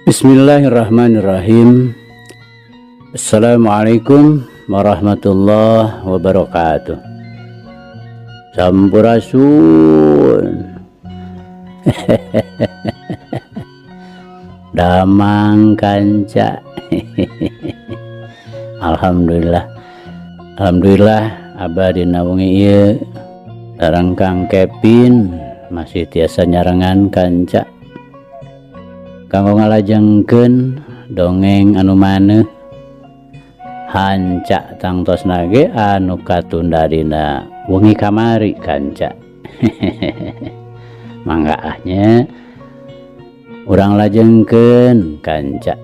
Bismillahirrahmanirrahim. Assalamualaikum warahmatullahi wabarakatuh. Sampurasun. Damang kanca. Alhamdulillah. Alhamdulillah abah dina wengi ieu sareng Kang Kevin masih tiasa nyarengan kanca. Kanggo ngalajengkeun dongeng anu maneuh hanca tangtosna ge anu katunda dina wengi kamari kanca. Mangga ah nya urang lajengkeun kanca.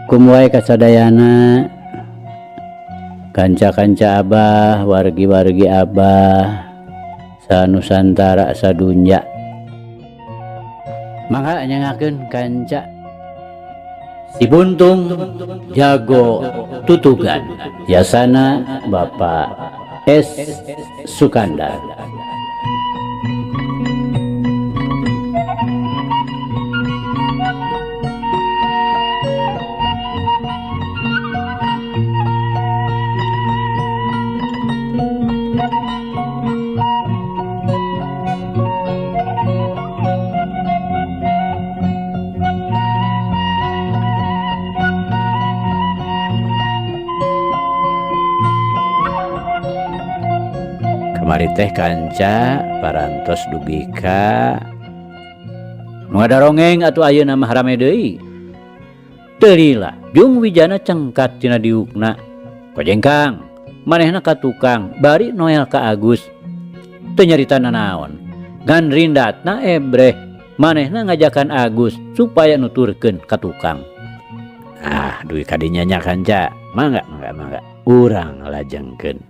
Kum wae kasadayana kanca-kanca abah, wargi-wargi abah sanusantara sadunya. Mangga nyangakeun kanca Si Buntung Jago Tutugan yasana Bapak S Sukandar. Kamari teh kanca parantos dugi ka nu ngadarongeng atuh ayeuna mah rame deui. Teu lila jung wijana cengkat tina diukna. Kojengkang manehna ka tukang bari Noel ka Agus. Teu nyarita nanaon. Ngan rindatna ebreh manehna ngajakan Agus supaya nuturkeun ka tukang. Ah, dugi ka dinya nya kanca. Mangga, mangga, mangga. Urang lajengkeun.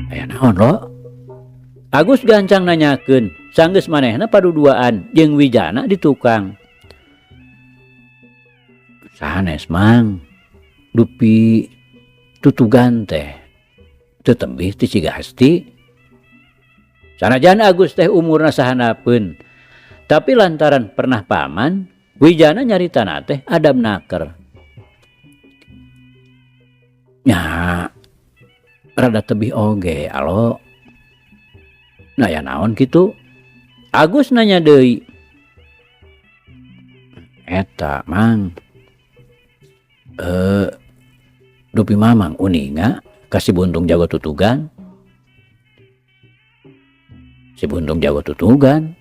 Aya naon lo? Agus gancang nanyakeun, sanggeus manehna paduduaan jeung Wijana di tukang. Sanes mang, dupi tutugan teh teu tembih ti Cigasti. Sanajan Agus teh umurna sahanapeun, tapi lantaran pernah paman, Wijana nyaritana teh adab naker. Nya rada tebih oge alo. Nah ya naon kitu? Agus nanya deui. Eta mang. Dupi mamang uninga ka si Buntung jago tutugan. Si Buntung jago tutugan.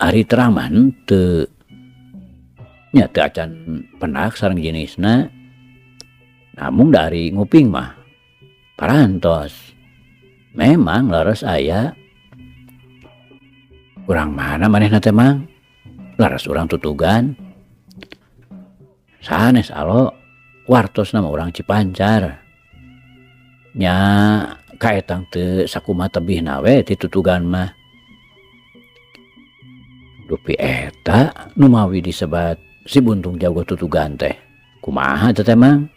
Ari terang mah henteu. Nya teu acan penak sareng jenisna. Namun dari nguping mah parantos. Memang leres aya. Urang mana manehna teh mang? Leres urang tutugan. Sanes alo wartosna mah urang Cipancar. Nya kaetang teu sakumaha tebihna we ti tutugan mah. Dupi eta nu mawi disebat si Buntung jago tutugan teh. Kumaha teh teh mang?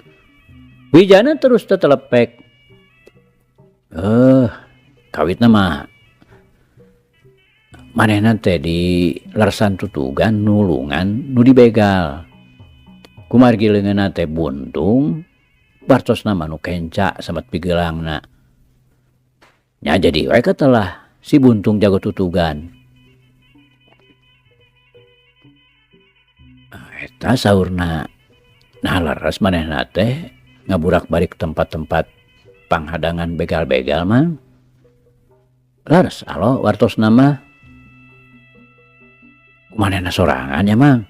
Wijana terus tetelepek. Kawitna mah manehna teh di lersan tutugan nulungan nu dibegal. Kumargi leungeunna teh buntung, wartosna mah nu kenca samet pigeulangna. Nya jadi we katelah si Buntung jago tutugan. Eta saurna. Nah leres manehna teh ngaburak-balik tempat-tempat panghadangan begal-begal mah. Leres alo wartosna mah. Manehna sorangan ya mang.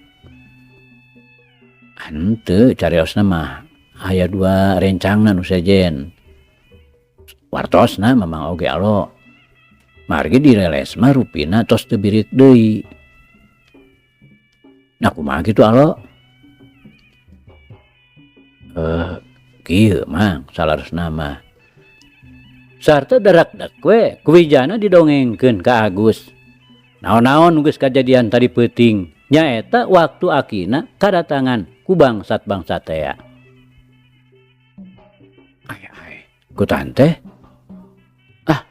Henteu cariosna mah aya dua rencangna nu sejen. Wartosna mamang oge alo. Margi direles mah rupina tos teu birit deui. Nah kumaha kitu alo? Kieu mang salaresna mah. Sarta darak-dak we ku Wijana didongengkeun ka Agus. Naon-naon geus kajadian tadi peuting. Nyaeta waktu akina kadatangan ku bangsat-bangsat tea. Ai ai, ku tante. Ah,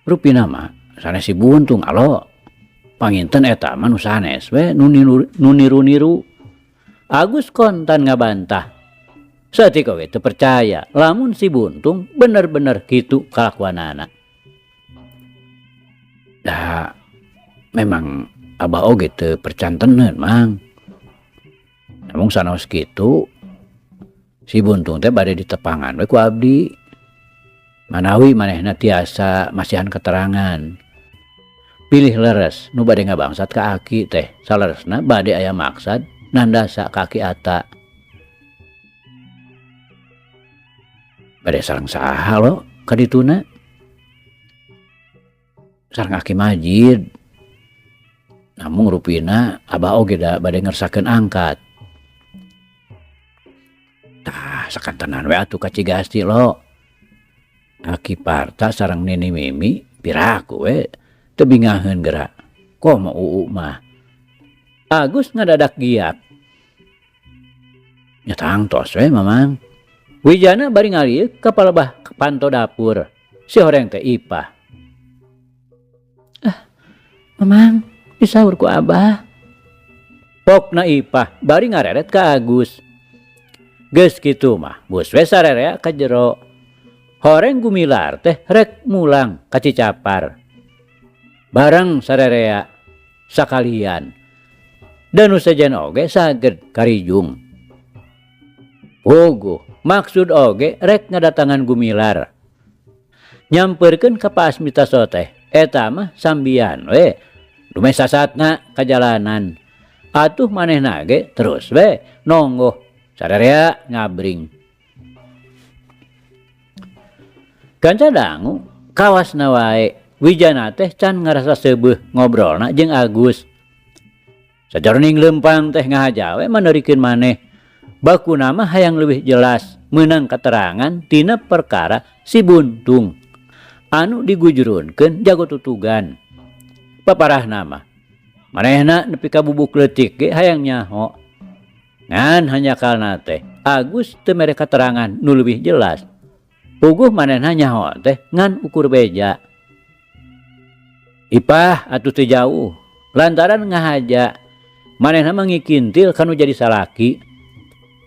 rupina mah sanes si Buntung alo. Panginten eta mah nu sanes we nu niru-niru. Agus kontan ngabantah. Saeutik oge teu percaya lamun si Buntung bener-bener kitu kalakuanana. Da memang abah oge teu percanteneun mang. Namun sanaos kitu si Buntung teh bade ditepangan we ku abdi. Manawi manehna tiasa masihan keterangan. Pilih leres nu bade ngabangsat ka aki teh saleresna bade aya maksad nandasa ka aki Ata. Bade sareng saha lo ka dituna? Sareng Aki Majid. Namung rupina abah oge da bade ngersakeun angkat. Tah sakantenan we atuh ka Cigasti lo. Aki Parta sareng Nini Mimi piraku we teu bingaheun geura. Komo uu mah. Agus ngadadak giat. Nya tangtos we mamang. Wijana bari ngalieuk ka palebah panto dapur. Si horeng teh Ipah. Ah, mamang, disaur ku abah. Pokna Ipah bari ngareret ka Agus. Geus kitu mah, bus we sarerea ka jero. Horeng Gumilar teh rek mulang ka Cicapar. Bareng sarerea sakalian. Da nu sejen oge saged karijung. Puguh, maksud oge rek ngadatangan Gumilar. Nyamperkeun ka Pak Asmita Soteh, eta mah sambian we. Dumeh sasatna ka jalanan. Atuh manehna ge terus we nonggoh sarerea ngabring. Kanca dangu kawasna wae, Wijana teh can ngarasa seubeuh ngobrolna jeung Agus. Sajroning leumpang teh ngahaja we maneurikeun maneh. Bakuna mah hayang leuwih jelas meunang katerangan tina perkara si Buntung anu digujurunkeun jago tutugan. Paparahna mah manehna nepi ka bubuk leutik ge hayang nyaho. Ngan hanjakalna teh Agus teu mere katerangan nu leuwih jelas. Puguh manehna nyaho teh ngan ukur beja. Ipah atuh teu jauh lantaran ngahaja manehna mah ngikintil kanu jadi salaki.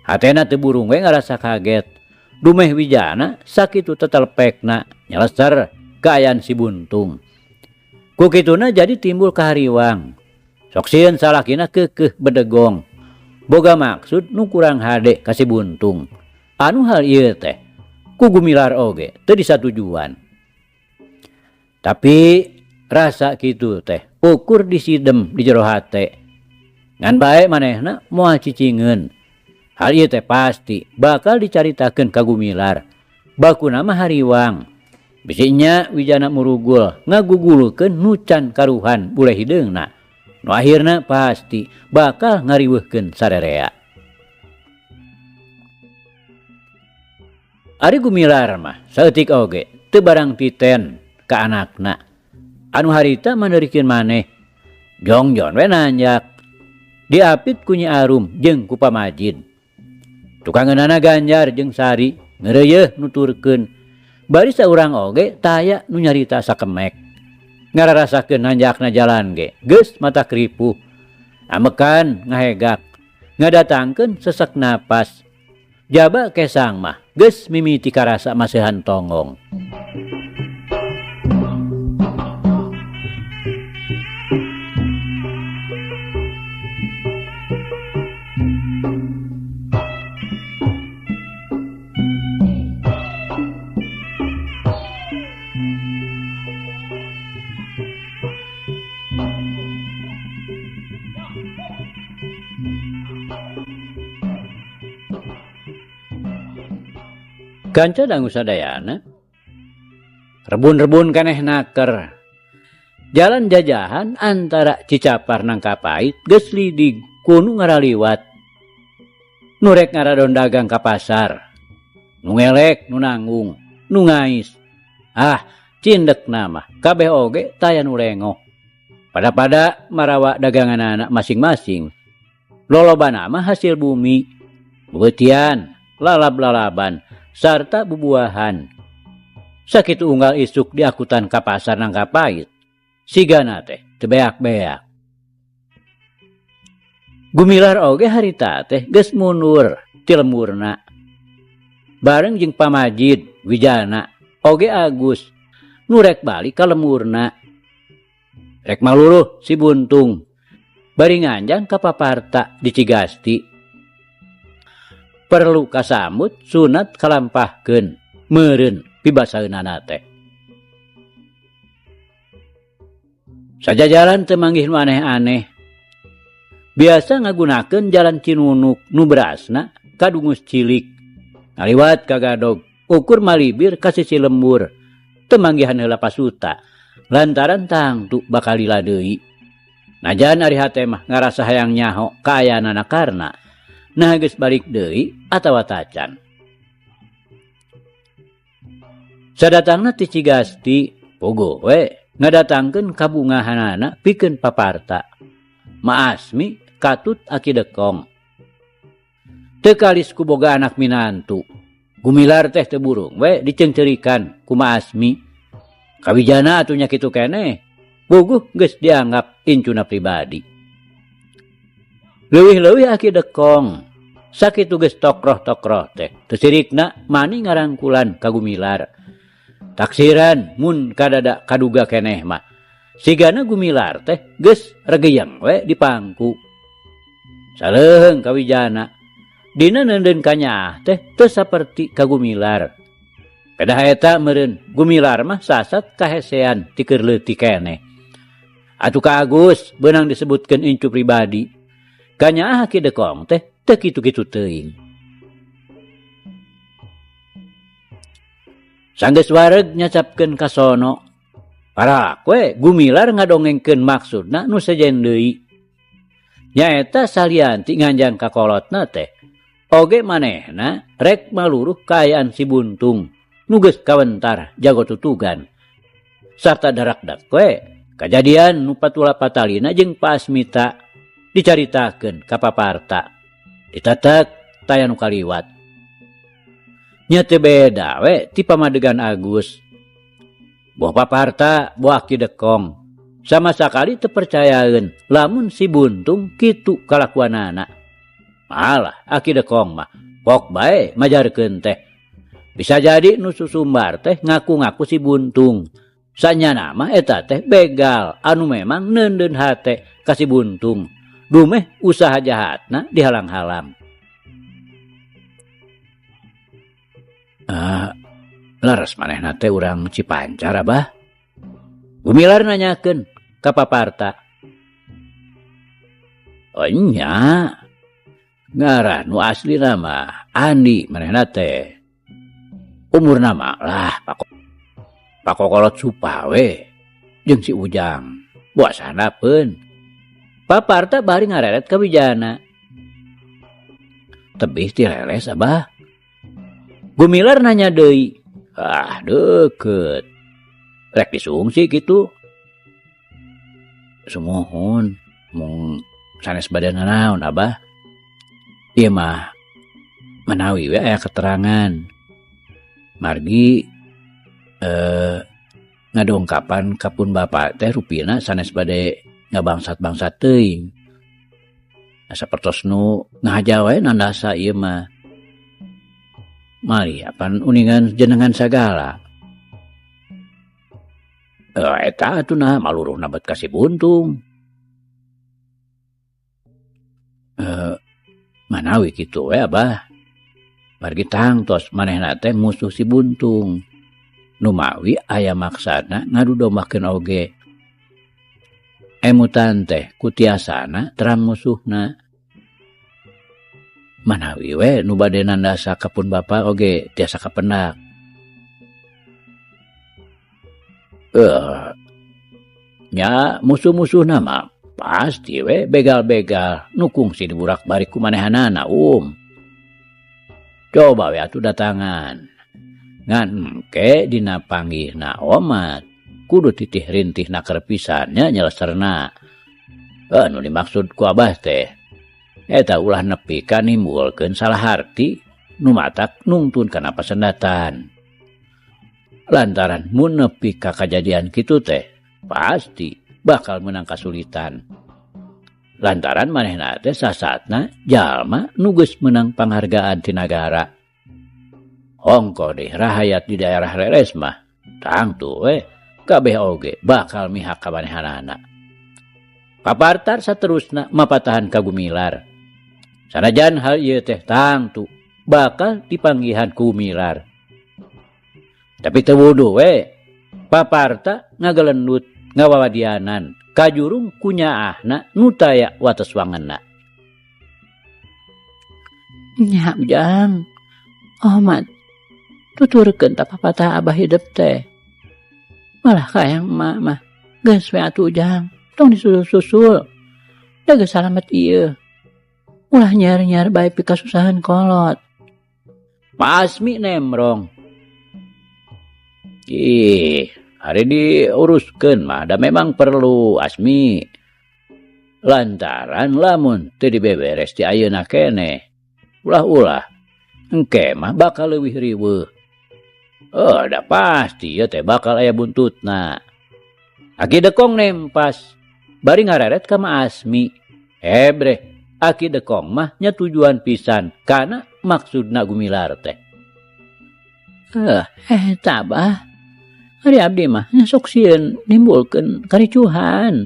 Hatena teu burung we ngarasa kaget. Dumeh Wijana sakitu tetelepekna nyeleser kaayaan si Buntung. Ku kituna jadi timbul kahariwang. Sok sieun salakina keukeuh bedegong. Boga maksud nu kurang hade ka si Buntung. Anu hal ieu teh ku Gumilar oge teu disatujuan. Tapi rasa kitu teh ukur disidem di jero hate. Ngan bae manehna moal cicingeun. Hal ieu teh pasti bakal dicaritakeun ka Gumilar. Bakuna mah hariwang. Bisi nya Wijana murugul ngagugulukeun nu can karuhan bule hideungna. Nu akhirna pasti bakal ngariweuhkeun sarerea. Ari Gumilar mah saeutik oge teu barang titen ka anakna. Anu harita maneurikeun maneh. Jongjon we nanjak. Diapit ku Nyi Arum jeung ku Pamajid. Tukangeunana Ganjar jeung Sari ngeureuyeeh nuturkeun. Bari saurang oge taya nu nyarita sakemek. Ngararasakeun nanjakna jalan ge geus mata kripuh. Amekan ngahegak, ngadatangkeun sesek napas. Jaba kesang mah geus mimiti karasa masihan tonggong. Kanca dangu sadayana, rebun-rebun kaneh naker. Jalan jajahan antara Cicapar Nangkapait geus lidig kunu ngaraliwat. Nu rek ngaradon dagang ka pasar, nu ngelek, nu nanggung, nu ngais. Ah, cindek nama kabeh oge taya nu lengoh. Pada-pada marawa daganganana masing-masing. Lolobana mah hasil bumi, beubeutian, lalab-lalaban, sarta bubuahan. Sakitu unggal isuk diakutan ka pasar nangka pait, sigana teh teu beak-beak. Gumilar oge harita teh geus mundur ti lemburna. Bareng jeung Pamajid, Wijana, oge Agus nu rek balik ka lemburna. Rek maluruh si Buntung bari nganjang ka paparta di Cigasti. Perlu kasamut sunat kalampahkeun meureun pibasaeunana teh. Sajajaran teu manggih nu aneh-aneh. Biasa ngagunakeun jalan Cinunuk nu berasna ka Dungus Cilik. Ngaliwat ka Gadog, ukur malibir ka sisi lembur. Teu manggihan heula pasuta lantaran tangtu bakal lila deui. Najan ari hate mah ngarasa hayang nyaho kaayaanana karna nah geus balik deui atawa tacan. Sadatangna ti Cigasti, puguh we ngadatangkeun kabungahanana pikeun paparta. Maasmi katut aki dekong. Teu kalis ku boga anak minantu. Gumilar teh teu burung we diceungceurikan ku Maasmi. Kawijana atuh nya kitu keneh. Puguh geus dianggap incuna pribadi. Leuwih-leuwih aki dekong. Sakitu geus tokroh-tokroh teh teu sirikna mani ngarangkulan ka Gumilar. Taksiran mun kadada kaduga keneh mah. Sigana Gumilar teh geus regeyeng we di pangku. Saleuheung kawijana. Dina neundeun kanyaah teh teu saperti ka Gumilar. Pedah eta meureun Gumilar mah sasat kahesean ti keur leutik keneh. Atuh ka Agus beunang disebutkeun incu pribadi. Kanyaah Ki Dekong teh teu kitu-kitu teuing. Sanggeus wareg nyacapkeun ka sono. Parak we Gumilar ngadongengkeun maksudna nu sejen deui. Nyaeta salianti nganjang ka kolotna teh. Oge manehna rek maluruh kaayaan si Buntung nu geus kawentar jago tutugan. Sarta darakdak we kajadian nu patula patalina jeung Pasmita dicaritakeun ka paparta. Ditetek taya nu kaliwat. Nya teu beda we ti pamadegan Agus. Boh paparta boh aki dekong. Sama sakali teu percayaeun lamun si Buntung kitu kalakuanana. Malah aki dekong mah pok bae majarkeun teh. Bisa jadi nu susumbar teh ngaku-ngaku si Buntung. Sanyana mah eta teh begal anu memang neundeun hate ka si Buntung. Dumeh usaha jahatna dihalang-halang. Laras manehna teh urang Cipancar abah. Gumilar nanyakeun ka paparta. Oh nya. Ngaran nu aslina mah Andi manehna teh. Umurna mah lah pakokolot supa we jeung si Ujang. Buasana peun. Paparta bari ngareret ka Wijana. Tebih ti leles abah. Gumilar nanya deui. Ah deukeut. Rek disungsi kitu. Sumuhun mung sanes badana naon abah. Ieu mah manawi we aya keterangan. Margi ngadongkapan ka pun bapa teh rupina sanes bade ngabangsat-bangsat teuing. Sapertos nu ngahaja wae nandasa ieu mah. Mari apan uningan jenengan sagala. Eta atuh nah maluruhna bet ka si Buntung. Manawi kitu we abah. Margi tangtos manehna teh musuh si Buntung. Numawi aya maksana ngadu dombakeun oge. Emutan teh kutiasana terang musuhna. Manawi we nu bade nandasa ka pun bapa oge tiasa kapendak. Nya musuh-musuhna mah pasti we begal-begal nu kungsi diburak-barik ku manehanana um. Coba we atuh datangan. Ngan engke dina panggihna omat. kudu titih rintih naker pisan nya nyeleserna. Nu dimaksud ku abah teh eta ulah nepi ka nimbulkeun salah harti nu matak nungtun kana pasendatan. Lantaran mun nepi ka kajadian kitu teh pasti bakal meunang kasulitan. Lantaran manehna teh sasatna jalma nu geus meunang panghargaan ti nagara. Hongko deh rahayat di daerah leres mah tangtu we kabeh oge bakal mihak ka manehanana. Papartar saterusna mapatahan ka Gumilar. Sanajan hal ieu teh tangtu bakal dipanggihan ku Gumilar. Tapi teu wuduh we paparta ngagelendut ngawawadianan kajurung kunyaahna nu taya wates wangenna. Nya Ujang, omat tuturkeun ta papatah abah hidep teh. Malah kayang emak mah geus we atuh Ujang, tong disusul-susul. Da geus salamet ieu. Ulah nyar-nyar bae pikasusahan kolot. Pasmi nemrong. Ih, hari diuruskeun mah da memang perlu Asmi. Lantaran lamun teu dibeberes ti ayeuna keneh. Ulah-ulah engke mah bakal leuwih riweuh. Oh, da pasti ieu teh bakal aya buntutna. Aki Dekong nempas bari ngareret ka Ma Asmi. Hebreh, Aki Dekong mah nya tujuan pisan kana maksudna Gumilar teh. Eta bah. Ari abdi mah nya sok sieun nimbulkeun karicuhan.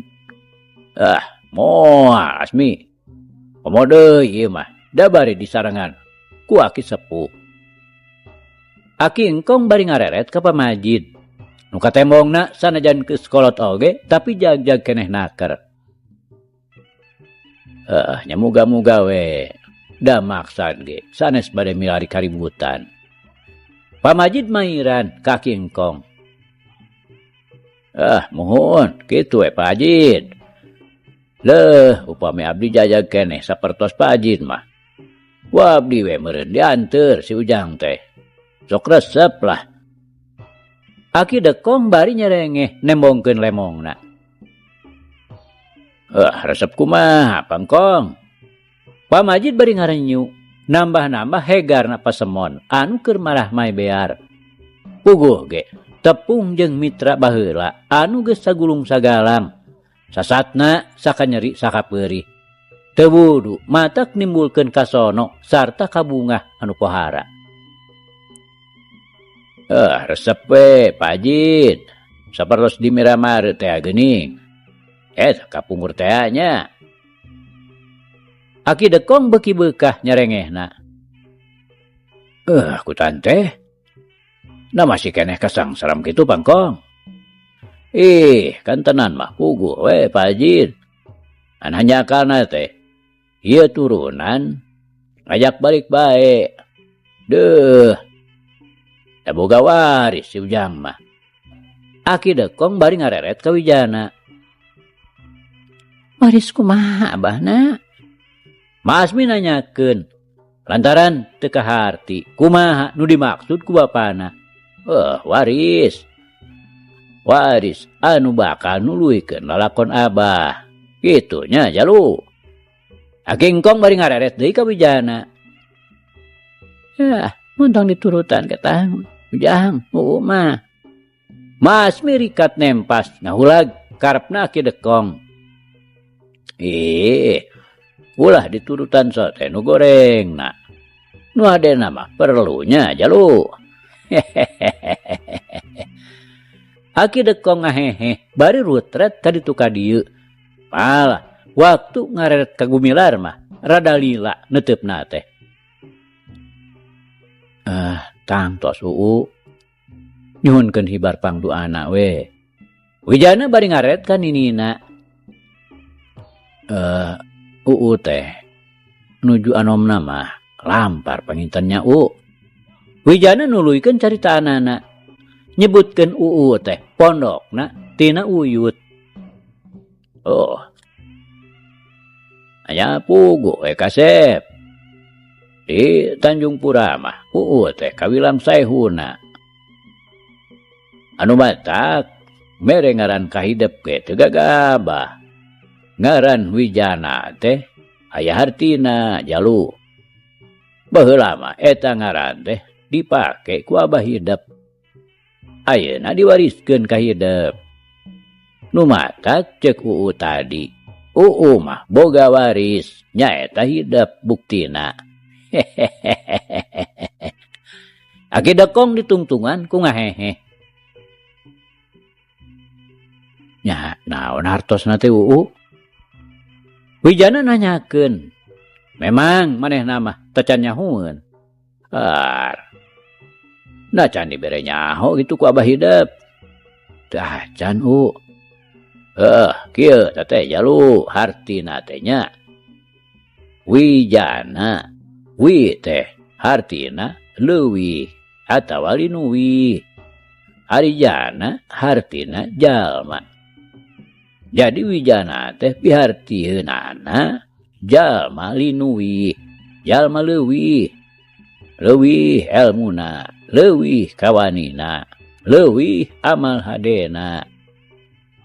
Ah, moal Asmi. Komo deui ieu mah da bari disarengan ku aki sepuh. Aki Engkong bari ngareret ka pamajid. Nu katembongna sanajan geus kolot oge tapi jag-jag keneh naker. Nya muga-muga we da maksad ge sanes bade milari kaributan. Pamajid mairan ka Aki Engkong. Ah, muhun kitu we Pak Ajid. Leuh, upami abdi jajag keneh sapertos Pak Ajid mah. Wa abdi we meureun dianteur si Ujang teh. Sok resep lah. Aki Dekong bari nyerengeh nembongkeun lemongna. Resep kumaha Pangkong? Pamajid bari ngarenyu, nambah-nambah hegarna pasemon anu keur marah mai bear. Puguh ge tepung jeung mitra baheula anu geus sagulung sagalang. Sasatna sakanyeri sakapeurih. Teu wudu matak nimbulkeun kasono sarta kabungah anu pohara. Resep we Pak Ajid. Sapertos di Miramar teh geuning. Kapungkur teh nya. Aki Dekong beuki beukah nyerengehna. Ku tante. Nah masih keneh kasangsaram kitu Pangkong. Ih, kan tenan mah puguh we Pak Ajid. An hanjakana teh ieu turunan ngajak balik bae. Deuh. Da boga waris si Ujang mah. Aki Dekong bari ngareret ka Wijana. Waris kumaha abahna? Ma Asmi nanyakeun. Lantaran teu kaharti kumaha nu dimaksud ku bapana. Waris. Waris anu bakal nuluykeun lalakon abah. Kitu nya jalu. Aki Engkong bari ngareret deui ka Wijana. Yah, mun tong diturutan ketang. Ujang, uu mah. Ma Asmi rikat nempas ngahulag karepna Aki Dekong. Ih, ulah diturutan sote nu gorengna. Nu adena mah perlunya jalu. Aki Dekong ngahehe bari rutret ka ditu ka dieu. Malah waktu ngareret ka Gumilar mah rada lila neuteupna teh. Tangtos uu. Nyuhunkeun hibar pangduana we. Wijana bari ngaret ka ninina. Uu teh nuju anomna mah lampar pangintennya u. Wijana nuluykeun caritaanana. Nyebutkeun uu teh pondokna tina uyut. Oh. Aya puguh we kasep. Di Tanjung Pura mah uu teh kawilang saehuna. Anu matak Mere ngaran ka hidep ge teu gagabah. Ngaran Wijana teh aya hartina jalu. Baheula mah eta ngaran teh dipake ku abah hidep. Ayeuna diwariskeun ka hidep. Nu matak ceuk uu tadi. Uu mah boga waris nyaeta hidep buktina. Hehehehe. Aki Dekong ditungtungan ku ngaheheh. Nya naon hartosna teh uu? Wijana nanyakeun. Memang manehna mah tacan nyahueun. Ar. Nah can dibere nyaho gitu ku abah hidep. Teu acan u. Heuh, kieu teh jalu hartina teh nya. Wijana, wi teh hartina leuwih atawa linuwih. Ari jana hartina jalma. Jadi wijana teh pihartieunana jalma linuwih, jalma leuwih. Leuwih elmuna, leuwih kawanina, leuwih amal hadena.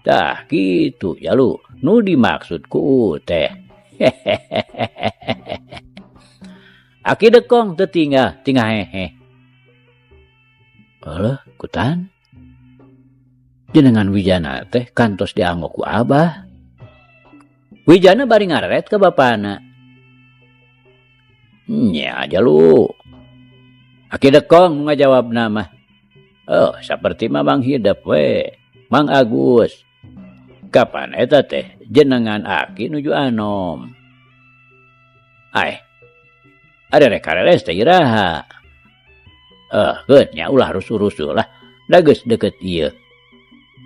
Tah kitu jalu nu dimaksud ku teh. Hehehehe. Aki Dekong teu tinggal tingah hehe. Eueuh kutan. Jenengan Wijana teh kantos dianggo ku abah. Wijana bari ngareret ka bapana. Nya jalu. Aki Dekong ngajawabna mah. Oh, saperti mah Mang Hidep we, Mang Agus. Kapan eta teh jenengan aki nuju anom. Aeh. Ada rek kareres teh iraha. Keun nya ulah rusuh-rusuh lah. Da geus deukeut ieu.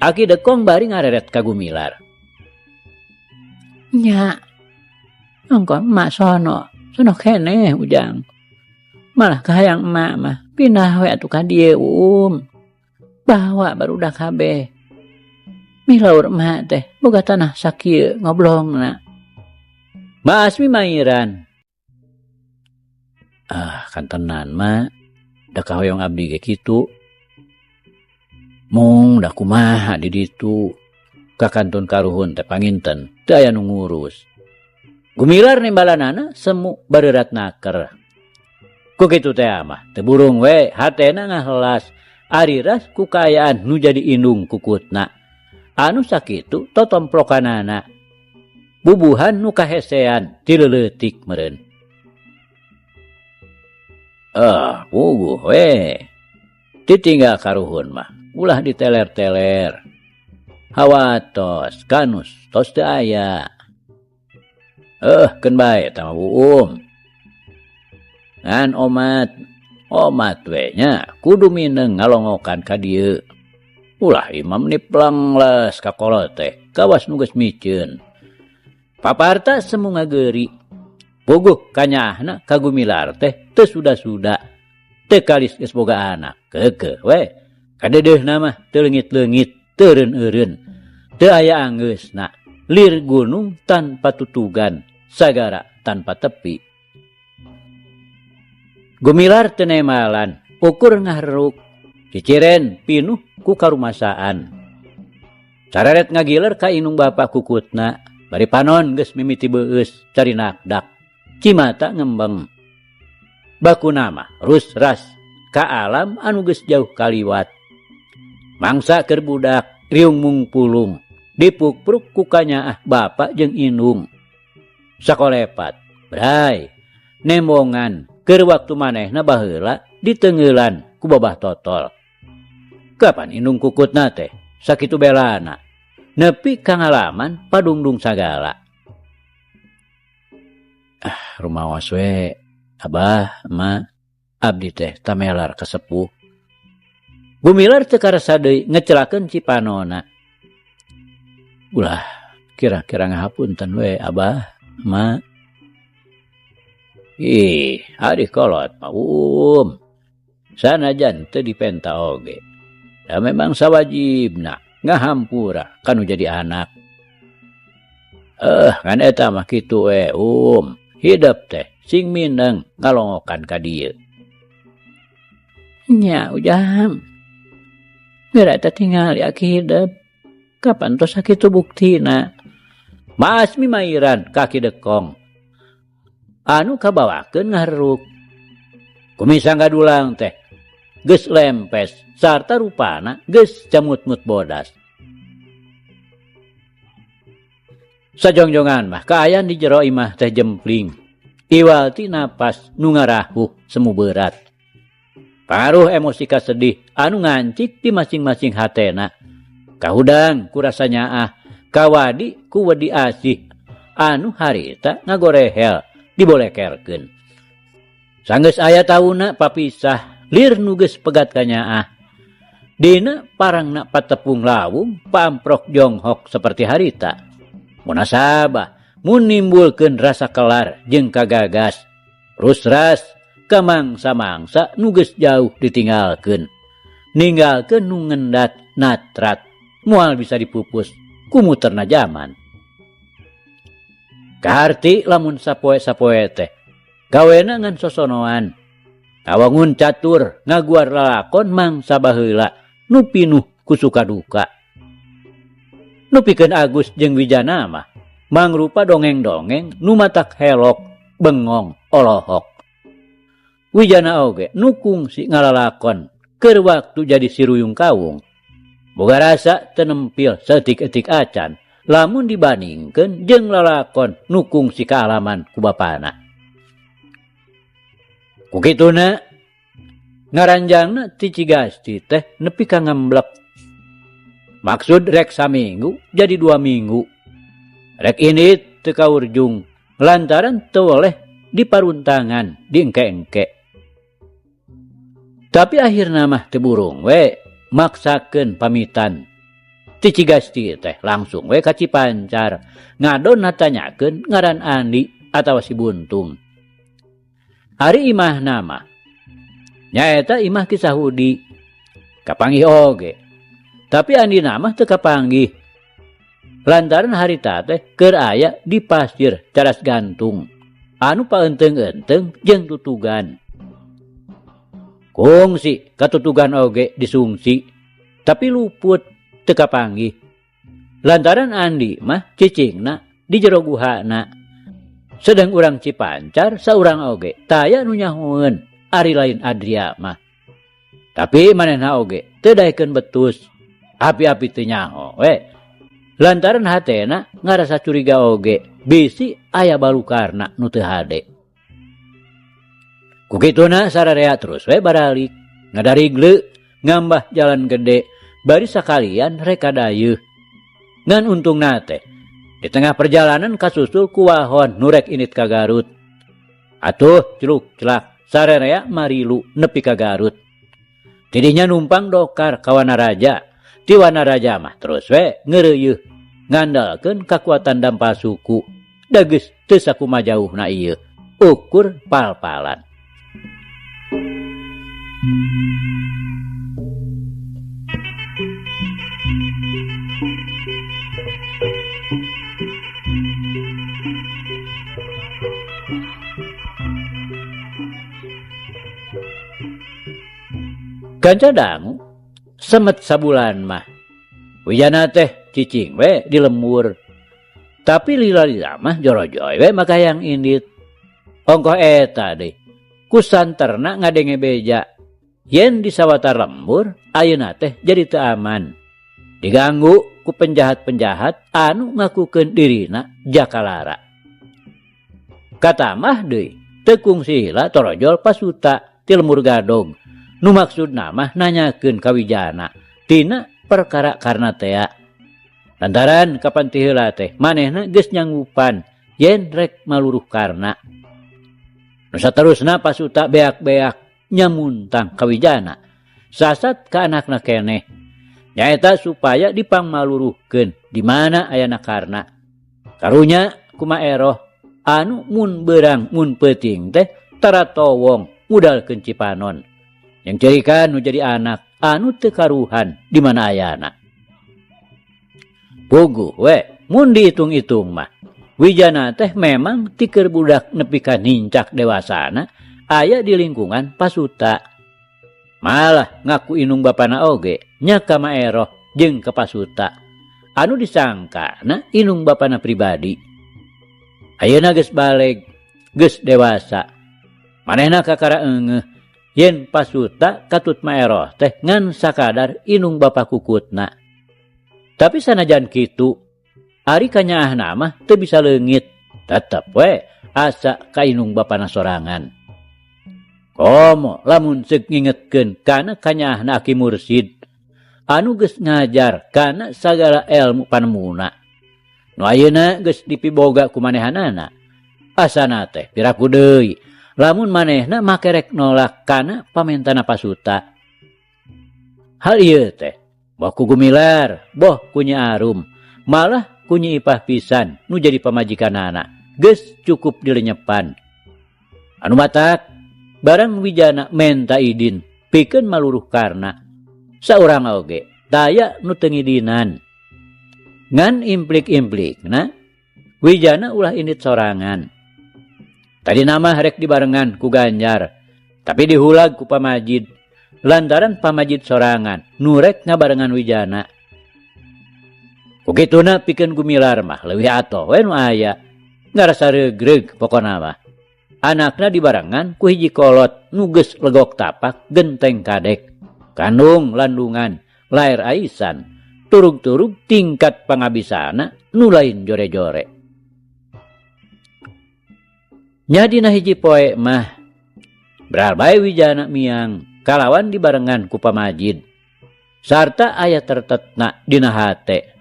Aki Dekong bari ngareret ka Gumilar. Nya. Ongko emak sono, sono keneh ujang. Malah kahayang emak mah pindah we atuh ka dieu uum. Bawa barudak kabeh. Milaur emak teh boga tanah sakieu ngoblongna. Ma Asmi mairan. Ah, kantenan ma, da kahoyong abdi ge kitu. Mung da kumaha di ditu. Ka kantun karuhun teh panginten teu aya nu ngurus. Gumilar nembalanana semu bareurat naker. Ku kitu teh mah teu burung we hatena ngahelas ari ras ku kaayaan nu jadi indung kukutna. Anu sakitu totomplokanana. Bubuhan nu kahesean ti leuletik meureun. Ah, puguh we. Ditinggal karuhun mah ulah diteler-teler. Hawatos kanus tos teu aya. Keun bae eta mah buum. Ngan omat, omat we nya kudu mineng ngalongokan ka dieu. Ulah imam niplangles ka kolot teh kawas nu geus miceun. Paparta semu ngageuri. Puguh kanyaahna ka Gumilar teh teu suda-suda. Teu kalis geus boga anak. Keukeuh we. Kadeudeuhna mah teu leungit-leungit, teu eureun-eureun. Teu aya anggeusna. Lir gunung tanpa tutugan, sagara tanpa tepi. Gumilar teu nemalan, ukur ngaharuk, ciciren pinuh ku karumasaan. Careret ngagiler ka indung bapa kukutna, bari panon geus mimiti beueus cari nakdak, cimata ngembeng. Bakuna mah rus-ras ka alam anu geus jauh kaliwat. Mangsa keur budak riung mungpulung, dipukpruk ku kanyaah bapa jeung indung. Sakolepat, bray, nembongan keur waktu manehna baheula diteungeulan ku babah totol. Kapan indung kukutna teh sakitu belana, nepi ka ngalaman padungdung sagala. Ah, rumaos we, abah, emak, abdi teh tamelar ka sepuh. Gumilar teu karasa deui ngecelakeun cipanona. Ulah kira-kira ngahapunten we abah, emak. Ih, ari kolot mah uum. Sanajan teu dipenta oge. Da memang sawajibna ngahampura kanu jadi anak. Ngan eta mah kitu we um. Hidep teh sing mineng ngalongokan ka dieu. Nya ujang. Geura teh tingali aki hidep. Kapan tos sakitu buktina? Maas mimairan ka Ki Dekong anu kabawakeun ngaharuk. Kumisang gadulang teh geus lempes sarta rupana geus camut-mut bodas. Sajongjongan mah kaayaan di jero imah teh jempling. Iwal ti napas nu ngarahuh semu berat. Pangaruh emosi kasedih anu ngancik di masing-masing hatena. Kahudang ku rasa nyaah, kawadi ku wedi asih anu harita ngagorehel dibolekerkeun. Sanggeus aya tauna papisah lir nu geus pegat ka nyaah. Dina parangna patepung lawung paamprok jonghok seperti harita. Munasabah mun nimbulkeun rasa kelar jeung kagagas. Rusras ka mangsa-mangsa nu geus jauh ditinggalkeun. Ninggalkeun nu ngendat natrat moal bisa dipupus ku muterna jaman. Kaharti lamun sapoe-sapoe teh gawena ngan sosonoan. Kawangun catur ngaguar lalakon mangsa baheula nu pinuh ku suka duka. Nu pikeun Agus jeung Wijana mah mangrupa dongeng-dongeng nu matak helok, bengong, olohok. Wijana oge nu kungsi ngalalakon keur waktu jadi si Ruyung Kawung. Boga rasa teu nempil saeutik-eutik acan lamun dibandingkeun jeung lalakon nu kungsi kaalaman ku bapana. Ku kituna ngaranjangna ti Cigasti teh nepi ka ngemblek. Maksud rek saminggu jadi 2 minggu. Rek indit teu kaurjung lantaran teu woleh diparuntangan diengke-engke. Tapi akhirna mah teu burung we maksakeun pamitan. Ti Cigasti teh langsung we ka Cipancar ngadon natanyakeun ngaran Andi atawa si Buntung. Ari imahna mah nyaeta imah Ki Sahudi. Kapanggih oge. Tapi Andina mah teu kapanggih. Lantaran harita teh keur aya di pasir Caras Gantung anu paeunteung-eunteung jeung tutugan. Kungsi katutugan oge disungsi tapi luput teu kapanggih. Lantaran Andi mah cicingna di jero guhana. Sedang urang Cipancar saurang oge taya nu nyahoeun ari lain Adria mah. Tapi manehna oge teu daekeun betus. Api-api teu nyaho we. Lantaran hatena ngarasa curiga oge bisi aya balukarna nu teu hade. Ku kituna sararea terus we baralik ngadarigle ngambah jalan gede bari sakalian reka dayeuh. Ngan untungna teh di tengah perjalanan kasusul ku wahon nu rek init ka Garut. Atuh celuk celak sararea marilu nepi ka Garut. Tidinya numpang dokar ka Wanaraja. Ti Wanaraja mah terus we ngeureuyeih ngandalkeun kakuatan dampal suku. Da geus teu sakumaha jauhna ieu ukur pal-palan. Kanca dangu semet sabulan mah Wijana teh cicing we di lembur. Tapi lila-lila mah jorojoy we maka yang indit. Ongkoh eta deui kusanterna ngadenge beja. Yen di sawatar lembur ayeuna teh jadi teu aman. Diganggu ku penjahat-penjahat anu ngakukeun dirina jakalara. Katamah deui teu kungsi heula torojol pasuta ti lembur gadog. Nu maksudna mah nanyakeun ka Wijana tina perkara karna tea. Lantaran kapan ti heula teh manehna geus nyanggupan yen rek maluruh karna. Nu saterusna pasuta beak-beak nyamuntang ka Wijana. Sasat ka anakna keneh. Nyaeta supaya dipangmaluruhkeun di mana ayana karna. Karunya kumaeroh anu mun beurang mun peuting teh taratowong mudalkeun Cipanon. Yang cerikan nu jadi anak anu teu karuhan di mana ayana. Puguh we mun dihitung-hitung mah Wijana teh memang ti keur budak nepi ka nincak dewasana aya di lingkungan pasuta. Malah ngaku inung bapana oge nya ka maeroh jeung ka pasuta. anu disangkana indung bapana pribadi. Ayeuna geus baleg, geus dewasa. Manehna kakara eungeuh yen Pasuta katut Maeroh teh ngan sakadar indung bapa kukutna. Tapi sanajan kitu, ari kanyaahna mah teu bisa leungit, tetep we asa ka indung bapana sorangan. Komo lamun seuk ngingetkeun kana kanyaahna Aki Mursid anu geus ngajar kana sagala elmu panemuna. Nu ayeuna geus dipiboga ku manehanana. Asana teh piraku deui lamun manehna makerek nolak kana pamentana Pasuta. Hal ieu teh boh ku Gumilar, boh ku Nyi Arum, malah ku Nyi Ipah pisan nu jadi pamajikanana geus cukup dilenyepan. Anu matak barang Wijana menta idin pikeun maluruh karna saurang oge taya nu teu ngidinan. Ngan implik-implikna Wijana ulah indit sorangan. Tadi nama rek dibarengan ku Ganjar, tapi dihulag ku Pamajid lantaran Pamajid sorangan nu rek ngabarengan Wijana. Ku kituna pikeun Gumilar mah leuwih atoh we nu aya, ngarasa regreg pokona mah. Anakna dibarengan ku hiji kolot nu geus legok tapak genteng kadek, kandung landungan, lair aisan, turug-turug tingkat pangabisana nu lain jore-jore. Nya dina hiji poe mah beral bae Wijana miang kalawan dibarengan ku Pamajid sarta aya tertetna dina hate.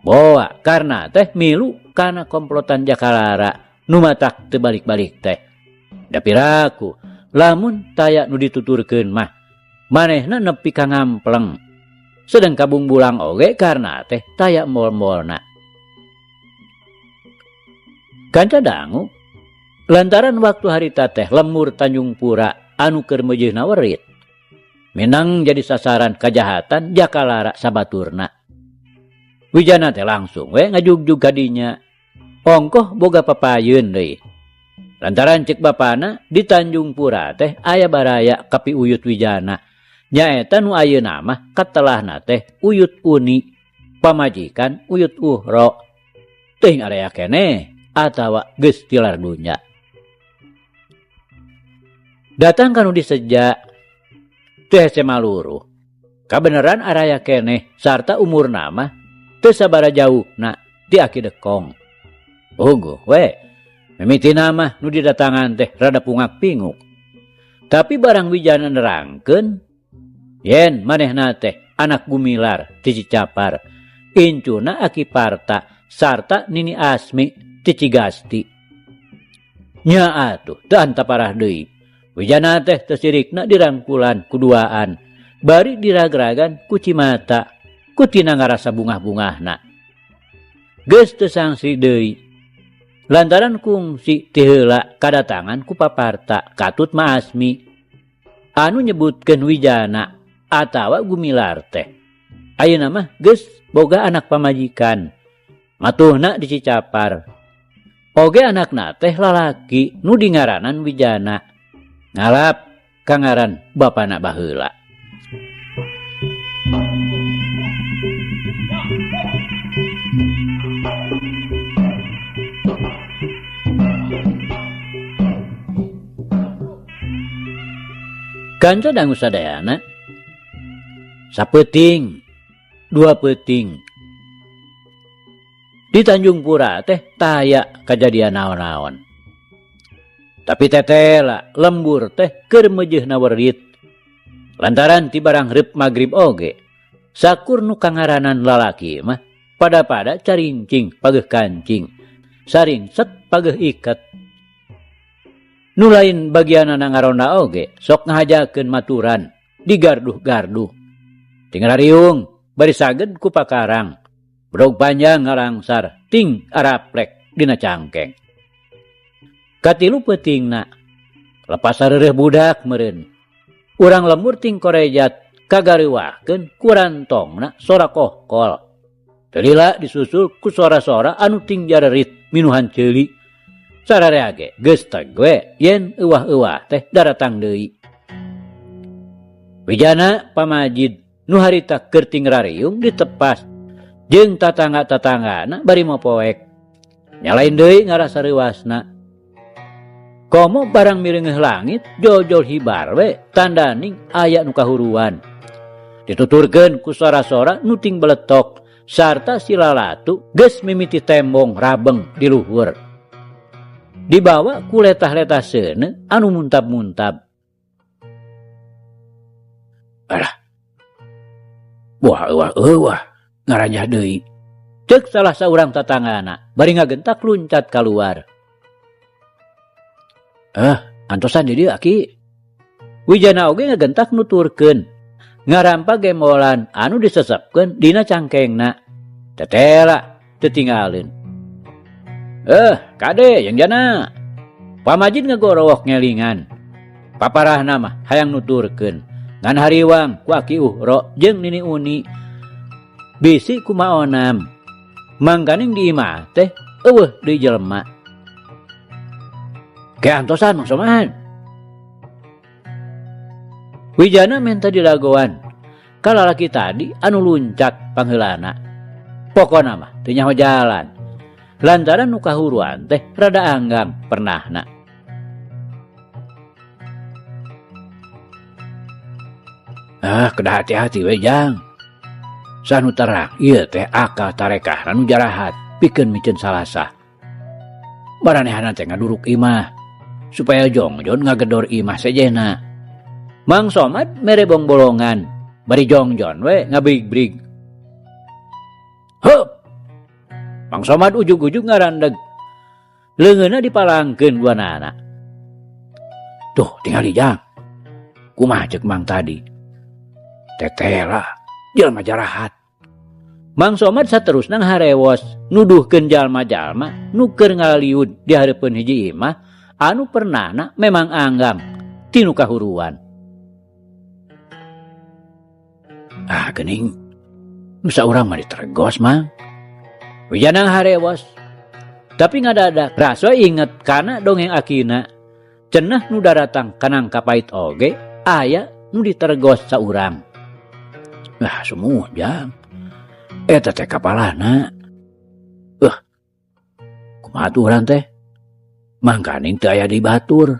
Boa karna teh milu kana komplotan Jakalara nu matak teu balik-balik teh. Da piraku lamun taya nu dituturkeun mah manehna nepi ka ngampleng. Sedeng kabungbulang oge karna teh taya embol-embolna. Kanca dangu lantaran waktu harita teh lemur Tanjung Pura anu keur meujeuhna werit. Minang jadi sasaran kajahatan Jakalara sabaturna. Wijana teh langsung we ngajugjug ka dinya. Ongkoh boga papayeun deui. Lantaran cek bapana di Tanjung Pura teh aya baraya kapi uyut Wijana. Nyaeta nu ayeuna mah katelahna teh Uyut Uni, pamajikan Uyut Uhro. Teuing area keneh atawa geus tilar dunya. Datang kanu diseja teu hese maluruh. Kabeneran araya keneh sarta umurna mah teu sabara jauhna ti Aki Dekong. Ungguh we, mimitina mah nu didatangan teh rada pungak-pinguk. Tapi barang Wijana nerangkeun yen manehna teh anak Gumilar ti Cicapar, incuna Aki Parta sarta Nini Asmi ti Cigasti. Nya atuh teu antaparah deui. Wijana teh teu sirikna dirangkulan kuduaan, bari diragragan ku cimata, ku tina ngarasa bungah-bungahna. Geus teu sangsi deui. Lantaran kungsi ti heula kadatangan ku Paparta katut Ma Asmi anu nyebutkeun Wijana atawa Gumilar teh. Ayeuna mah geus boga anak pamajikan, matuhna di Cicapar. Oge anakna teh lalaki nu dingaranan Wijana. Ngalap kangaran bapana baheula. Kanca dangu sadayana sapeuting, dua peuting. Di Tanjung Pura teh taya kajadian naon-naon. Tapi tetela lembur teh keur meujeuhna werit. Lantaran ti barang reup magrib oge, sakur nu kangaranan lalaki mah pada-pada carincing pageuh kancing, saringset pageuh iket. Nu lain bagianana ngaronda oge sok ngahajakeun maturan di garduh-garduh. Tinggal riung bari saged ku pakarang, bedog panjang ngalangsar ting araplek dina cangkeng. Katilu peutingna lepas sareureeh budak meureun. Urang lembur ting korejat kagareuwahkeun ku rantongna sora kohkol. Teu lila disusul ku sora-sora anu ting jarerit minuhan ceuli. Sararea ge geus teg we yen euwah-euwah teh daratang deui. Wijana Pamajid nu harita keur ting rariung ditepas Jeung tatangga-tatanggana bari mopoek. Nya lain deui ngarasa reuasna. Komo barang mireungeuh langit jol-jol hibar we tandaning aya nu kahuruan. Dituturkeun ku sora-sora nu ting beletok sarta si lalatu geus mimiti tembong rabeng di luhur. Dibawa ku letah-letah seuneu anu muntab-muntab. Alah. Wah euwah euwah ngaranjah deui. Ceuk salah saurang tatanggana bari ngagentak luncat kaluar. Eh, antosan di dieu aki. Wijana oge ngagentak nuturkeun. Ngarampa gembolan anu disesepkeun dina cangkengna. Tetela teu tinggaleun. Eh, kade jeung jana. Pamajid ngagorowok ngelingan. Paparahna mah hayang nuturkeun. Ngan hariwang ku aki Uhro jeung Nini Uni. Bisi kumaonam. Mangkaning di imah teh eueuh deui jelema. Ke antosan Mang Somad. Wijana menta dilagoan. Ka lalaki tadi anu luncat pangheulana. Pokona mah teu nyaho jalan. Lantaran nu kahuruan teh rada anggang pernahna. Ah, kedah hati-hati we jang. Sanu terang ieu teh akal tarekah nu jarahat pikeun miceun salasah. Baranehanna teh ngaduruk imah supaya jongjon ngagedor imah sejena. Mang Somad mere bongbolongan bari jongjon we ngabrig-brig. Hup! Mang Somad ujug-ujug ngarandeg. Leungeunna dipalangkeun duanana. Tuh tingali jang. Kumaha ceuk Mang tadi? Tetela jelma jarahat. Mang Somad saterusna ngaharewos nuduhkeun jalma-jalma nu keur ngalaliud di hareupeun hiji imah anu pernahna memang anggang tinu kahuruan. Ah geuning nu saurang mah ditergos Mang. Wijana ngaharewos. Tapi ngadadak rasa inget kana dongeng akina. Cenah nu daratang kanang kapait oge aya nu ditergos saurang. Ah sumuh jang. Eta teh kapalana. Kumaha tuh urang teh? Mangkaning teu aya di batur.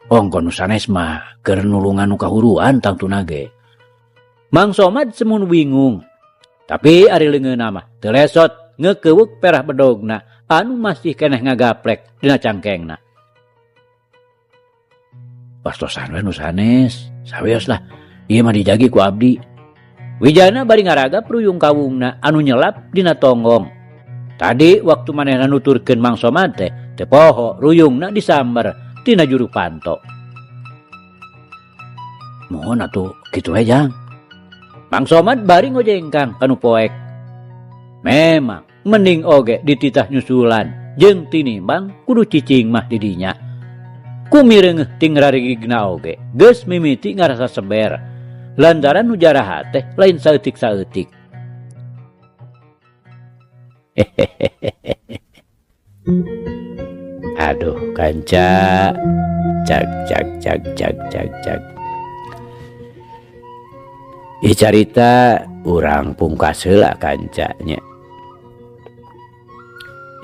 Ongko nu sanes mah keur nulungan nu kahuruan tangtuna ge. Mang Somad semun bingung. Tapi ari leungeunna mah teu lesot ngeukeweuk perah bedogna anu masih keneh ngagaplek dina cangkengna. Pastosan we nu sanes, sawios lah. Ieu mah dijagi ku abdi. Wijana bari ngaragap ruyung kawungna anu nyelap dina tonggong. Tadi waktu manehna nuturkeun Mang Somad teh, teu poho ruyungna disamber tina juru panto. Mohon atuh kitu we jang. Mang Somad bari ngojengkang kanu poek. Memang mending oge dititah nyusulan jeung tinimbang kudu cicing mah di dinya. Kumireungeuh ting rarigigna oge geus mimiti ngarasa seber. Lantaran nu jarahat teh lain saeutik-saeutik. Aduh kanca, cag cag cag cag cag cag. Ih carita urang pungkas heula kanca nya.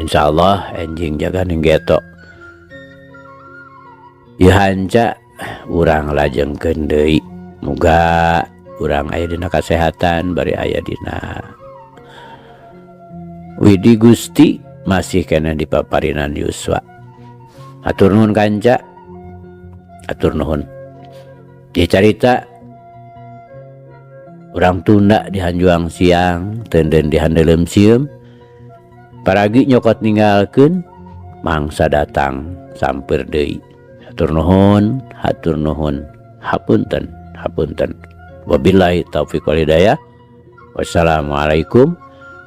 Insyaallah enjing jaga ning getok. Ieu hanca urang lajengkeun deui. Muga urang aya dina kasehatan bari aya dina Widi Gusti masih keneh di paparinan yuswa. Hatur nuhun kanca. Hatur nuhun. Ieu carita urang tunda di hanjuang siang, teunden di handeuleum sieum. Paragi nyokot ninggalkeun mangsa datang sampeur deui. Hatur nuhun, hatur nuhun, hapunten, hapunten. Wabillahi taufiq wal hidayah. Wassalamualaikum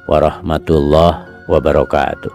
warahmatullahi wabarakatuh.